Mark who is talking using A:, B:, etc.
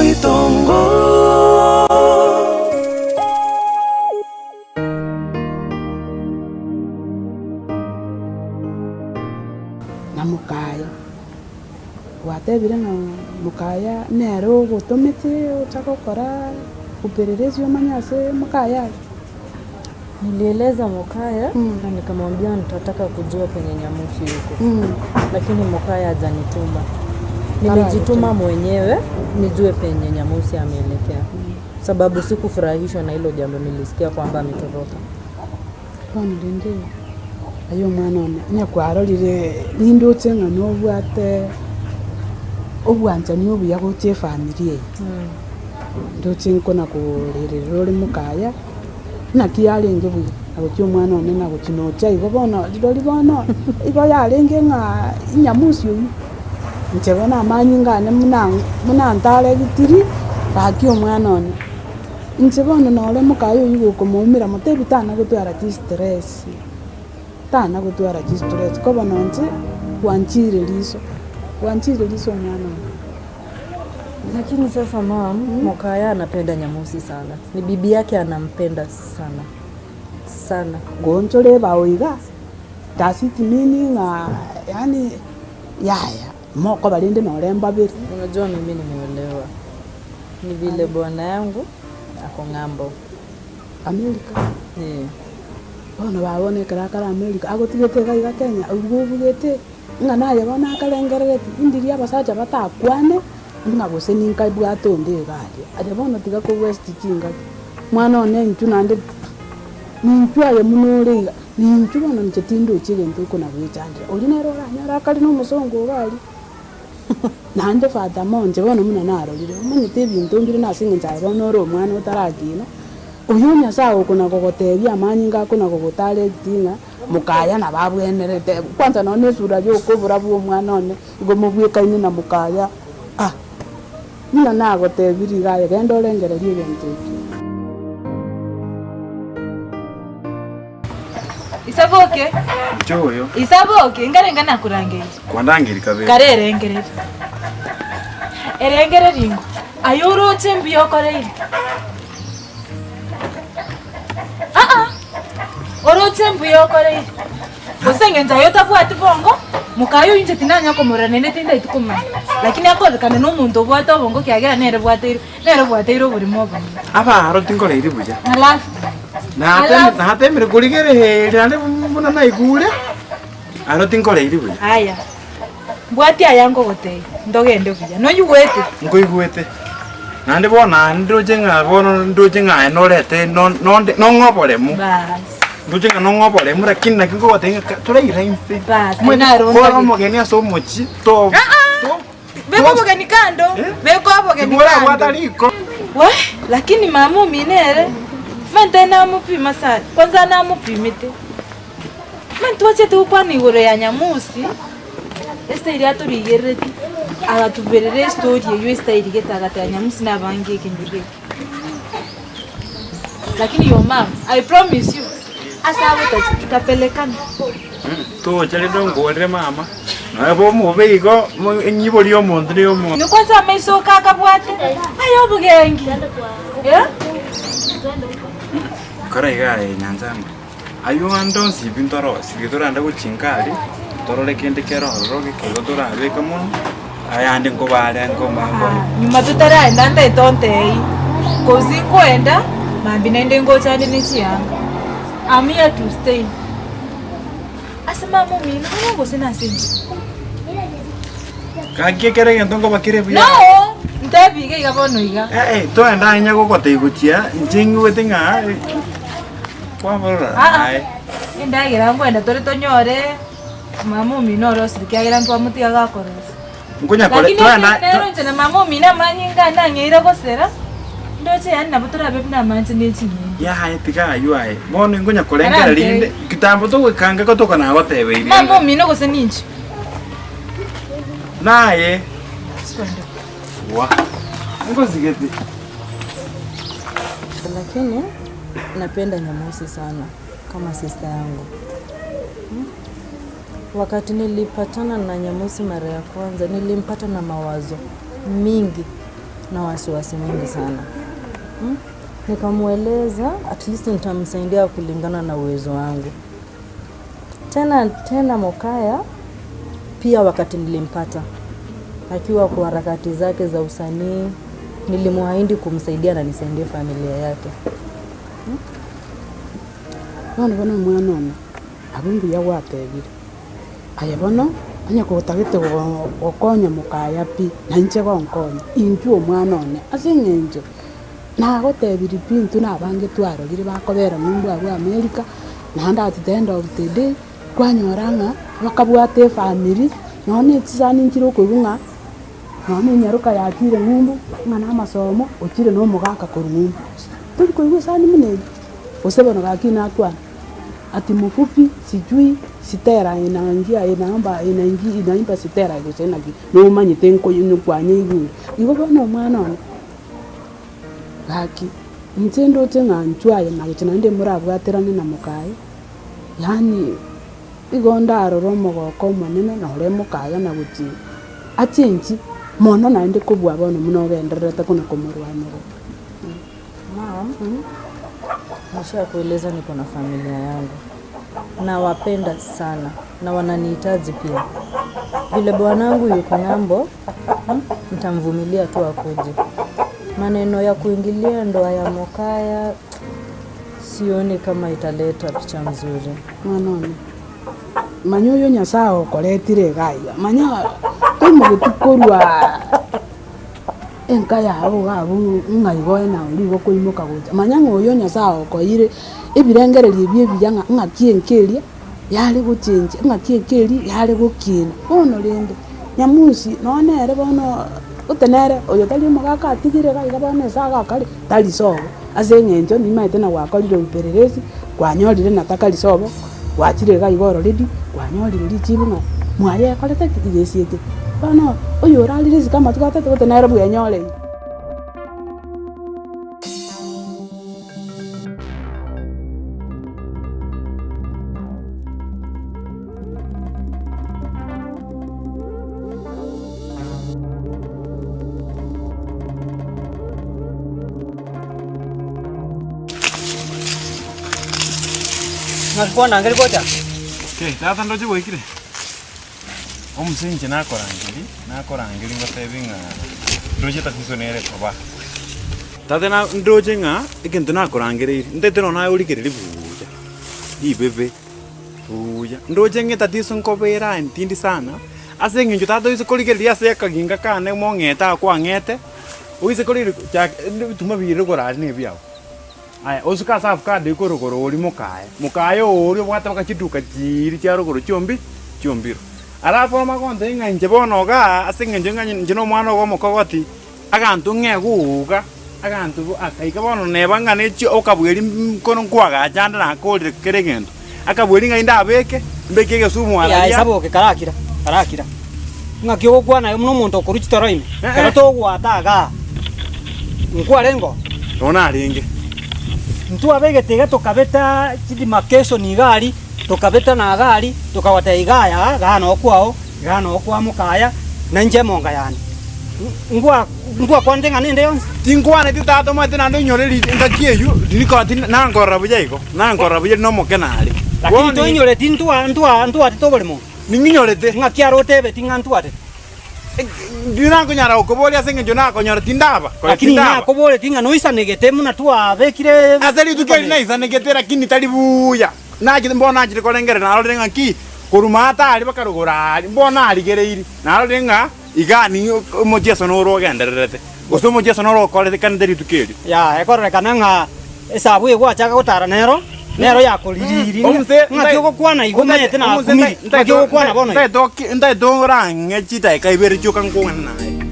A: Oboitongo.
B: Na mokaya, gwatebire ng'a mokaya nere ogotomete ocha gokora upelelezi omanye ase mokaya are?
C: Nilieleza Mokaya na nikamwambia nitataka kujua penye Nyamusi yuko lakini Mokaya hajanituma. Nimejituma mwenyewe nijue penye Nyamusi ameelekea, sababu sikufurahishwa na hilo jambo. Nilisikia kwamba ametoroka.
B: Bono rende aye omwana one, onye kwarorire nindoche ng'a nobwate obwanchani obuya gocha efamiri eye, ndoche nkona korerera ore mokaya. Naki yarenge buya, na gochia omwana one na gochia nocha igo bono rirorio bono igo yarenge ng'a inyamusi oyio, inche bono amanyinga ane buna buna ntaregitiri, gaki omwana one. Inche bono nore mokaye oyio gokomoumera motebi tana gotwara chistress, tana gotwara chistress, ko bono inche gwanchire riso, gwanchire riso omwana one.
C: Lakini sasa mom, Mokaya anapenda Nyamusi sana. Ni bibi yake anampenda sana sana.
B: Goonchora ebao iga, does it mean ng'a yaani yaya mokoba rende nore mbabere?
C: Unajua mimi nimeolewa. Ni vile bwana yangu ako ng'ambo.
B: America?
C: Eh.
B: Bono baba bono ekero akare America agotigete iga iga Kenya, obwo obugete. Ng'a naye bono akarengereretie, indiria abasacha batakwane, ng'a gose ninkabwate onde iga aria. Aye bono tiga ko waste chingaki. Mwana one intwe naende nintwe aye buna ore iga, nintwe bono inche tindochi egento okona gwechandera. Oria nere oranyore akare na omosongo iga aria, naende furthermore inche bono buna narorire, omanyete ebinto mbire nase eng'encho aye bono ore omwana otarakina, oywo Nyasaye okona kogotebia amanyinga akona gogotareti ng'a. Mokaya nabo abwenerete kwanza nonya na esura yoka oborabu bw'omwana one igo mobwekaine na mokaya ah buna nagotebirie iga aye genda orengererie egento ekio.
D: Isaboke,
E: Inche oyo.
D: Isaboke, inkarenga nakorangeiri.
E: Kwandangeri kabere.
D: Kare erengereria. Erengereria ingo. Aye oroche mbuya okoreire. Aa, oroche mbuya okoreire. Gose eng'encho aye otabwati bongo, mokaye oyio inche tinanya komorora naende tindaeti komanya. Lakini akorekana na omonto obwate obongo kiagera nere bwateirwe, nere bwateire oborimo obonene.
E: Abaaro tinkoreiri buya.
D: Alafu,
E: Natemire natemire korigereria naende buna naigure, aro tinkoreiri buya.
D: Aya, Mbwati aya nkogotebia, ntogende buya. Noigwete?
E: Nkoigwete. Naende bono aa ndoche ng'a bono ndoche ng'a aye norete no- nonde nong'e oboremu.
D: Baas.
E: Ndoche ng'a nong'e oboremu lakini naki nkogotebia ng'a toraira inse.
D: Baas,
E: Omanyete
D: naro
E: kore
D: ntagete.
E: omogeni ase omochie to to
D: Beka obogeni kando,
E: Eh?
D: beka obogeni
E: Tiborabwata
D: kando.
E: riko.
D: We, lakini mama omino ere, mante namopima sana, kwanza namopimete. Mani twachete gokwana igoro ya Nyamusi, esitayiri atorigereretie, agatuberera estori eywo esitayiri gete agateba Nyamusi nabange ekenyoro eke. Lakini your mum, I promise you, ase agotacha tutapelekana.
E: Tocha rende ongorere mama, nonya bo omobe igo, mo- enyibori ya omonto na omonto.
D: Ni kwanza amaiso oka akabwate, aye obogengi, eh.
E: Kora iga aye Nyanchama. Ayio ande onsi pi ntorosie, torande gochia inka aria, torore kende kere ororo gekeigo torabeke mono, ayande nkobare nkoma nkore.
D: Nyuma totaraenda ntaete ontebie, cause nkoenda mambia naende ngocha ande ne chianga, I'm here to stay. Ase mama omino bono gose nase inche?
E: Gaki ekero egento nkoba kere buya.
D: No! Ntebi iga iga bono iga.
E: Eh, eh, toenda anya gogotebia gochia, inche ng'igwete ng'a kwaborora
D: Aa,
E: aye.
D: endagera nkoenda tore tonyore mama omino orosire ekiagera ntwamotiga gakorosia.
E: Nkonya kore
D: Lakini
E: toenda
D: ase nero inche na mama omino amanyinga ande ang'eire gosera, ndoche yaani nabo torabe buna amanche ne chinyeni.
E: Yaya tiga aywo aye, bono nkonya korengera rinde, kitambo togoika ange gotoka nagotebeirie
D: Mama
E: ng'a
D: omino gose ninche?
E: naye
D: Sikwenda.
E: Wa, nkosigete.
C: Lakini napenda Nyamusi sana kama sister yangu. Wakati nilipatana na Nyamusi mara ya kwanza nilimpata na mawazo mingi. na wasiwasi mingi sana. Nikamueleza at least nitamsaidia kulingana na uwezo wangu. Tena tena Mokaya pia wakati nilimpata akiwa kwa harakati zake za usanii, nilimuahidi kumsaidia na nisaidie familia yake.
B: Bono bono omwana one, abwo mbuya gwatebire, aye bono onye gotagete gokonya mokaya pi, na inche gonkonya, intwe omwana one, ase eng'encho nagotebirie pi intwe na abange twarorire bakobera ng'umbu abwo America, naende at the end of the day, kwanyora ng'a bakabwate efamiri, nonye na echisani nchire okoigwa ng'a nonye na enyaroka yachire ng'umbu, ng'a na amasomo, ochire na omogaka korwa ng'umbu, tori koigwa esani buna eywo. Gose bono gaki nakwana, ati mfupi sijui sitera inaingia inaomba inaingi inaimba sitera gose naki, nomanyete nkoyi kwanyeigure. Igo bono omwana one, gaki inche ndoche ng'a inchuo aye nagochia naende morabwaterane na mokaye, yaani igo ndarore omogoko omonene nore mokaye na gochia achenchi mono naende kobua bono buna ogendererete kona komorwanerera.
C: Mom, nishakueleza niko na familia yangu. Nawapenda sana na wananihitaji pia. Vile bwanangu yuko ng'ambo, nitamvumilia tu akuje. Maneno ya kuingilia ndoa ya Mokaya sioni kama italeta picha mzuri.
B: Mwana one, manya oyo Nyasaye okoretire iga iga, manya toimogeti korwa enka yao iga abwo ng'a igo oe na oria igo okoimoka gocha, manya ng'a oyo Nyasaye okoeire ebirengererio ebi ebiya ng'a ng'aki enka eria yare gochenchia, ng'aki enka eria yare gokina. Bono rende, Nyamusi nonye nere bono gose nere oyo tari omogaka atigire iga iga bono ase agakare, tari sobo, ase eng'encho nimaete na gwakorire upelelezi, kwanyorire na takari sobo, gwachire iga iga already, kwanyorire richibu ng'a mwaye ekorete ki? Iga esiekire. Bono oyo orarire isiko amatuko atato gose nere bwenyoreire.
A: Ng'aki kwanangeri gocha?
E: Okay, tata ndoche gwaikire? Omuse inche nakorangeri, nakorangeri ngotebi ng'a ndoche tatizo nere koba. Tata na ndoche ng'a egento nakorangereiri, ntaete nonya naye origereria buuya, ribebe buuya. Ndoche ng'a etatizo nkobera aye ntindi sana, ase eng'encho tata oise korigereria ase akaginga kane mong'ete aa kwang'ete, oise korigereria chak ebituma biria okorari na ebiago. Aya, osuke ase avocado eye korwa oria mokaye, mokaye oria obwate mpaka chiduka chiiri chia rogoro chiombi chiombiro. Alafu omanye gontebia ng'a inche bono igaa ase eng'encho ng'a inche na omwana ogo omokogoti, aganto ng'e goga, aganto bo akaika bono neba ng'a ne chi okabweri mkono nkoagacha ande nakorire kera egento, akabweri ng'ai ndabeke, mbeke egesumu
A: Yaye
E: araria.
A: saboke karakira, karakira. Ng'aki ogokwana aye buna omonto okorwa chitoro ime, ekero togwata igaa, nkwarenge oo?
E: Nonya narenge.
A: Ntwabegete iga tokabeta chidemarcation iga aria, tokabeta na iga aria, tokagotebia iga aya igaa noo kwao, igaa noo kwa mokaya, na inche emonga yane. Ngwa ngwakwanete ng'a nende yonsi?
E: Tinkwaneti tata omanyete naende oinyore ri engaki eyio, riko ti nankorora buya igo, nankorora buya rinde omoke nare.
A: Lakini
E: Bono
A: toinyoreti ntwa ntwa ntwatete oborimo.
E: Ning'inyorete.
A: Ng'aki aro otebeti ng'a ntwatete?
E: Ndinakonyara gokoboria ase engencho nakonyora tindaba, konya
A: Lakini
E: tindaba.
A: nakoboreti ng'a noisanegete buna twabekire
E: Ase rituko eri naisanegete, lakini tari buya. Nachete mbono nachire korengereria narorire ng'a ki, korwa maate aria bakarogora aria, mbono narigereirie, narorire ng'a iga ning'o omochieso noro ogendererete, gose omochieso noro okorekanete rituko erio.
A: Yaya, ekororekana ng'a esabu eye gwachaka gotara nero, nero yakoririri.
E: Omse,
A: Ng'aki ogokwana igo omanyete nakumiri. Ng'aki ogokwana bono iga.
E: Ntaete orang'e chidaeka ibere chioka nkong'ana naye.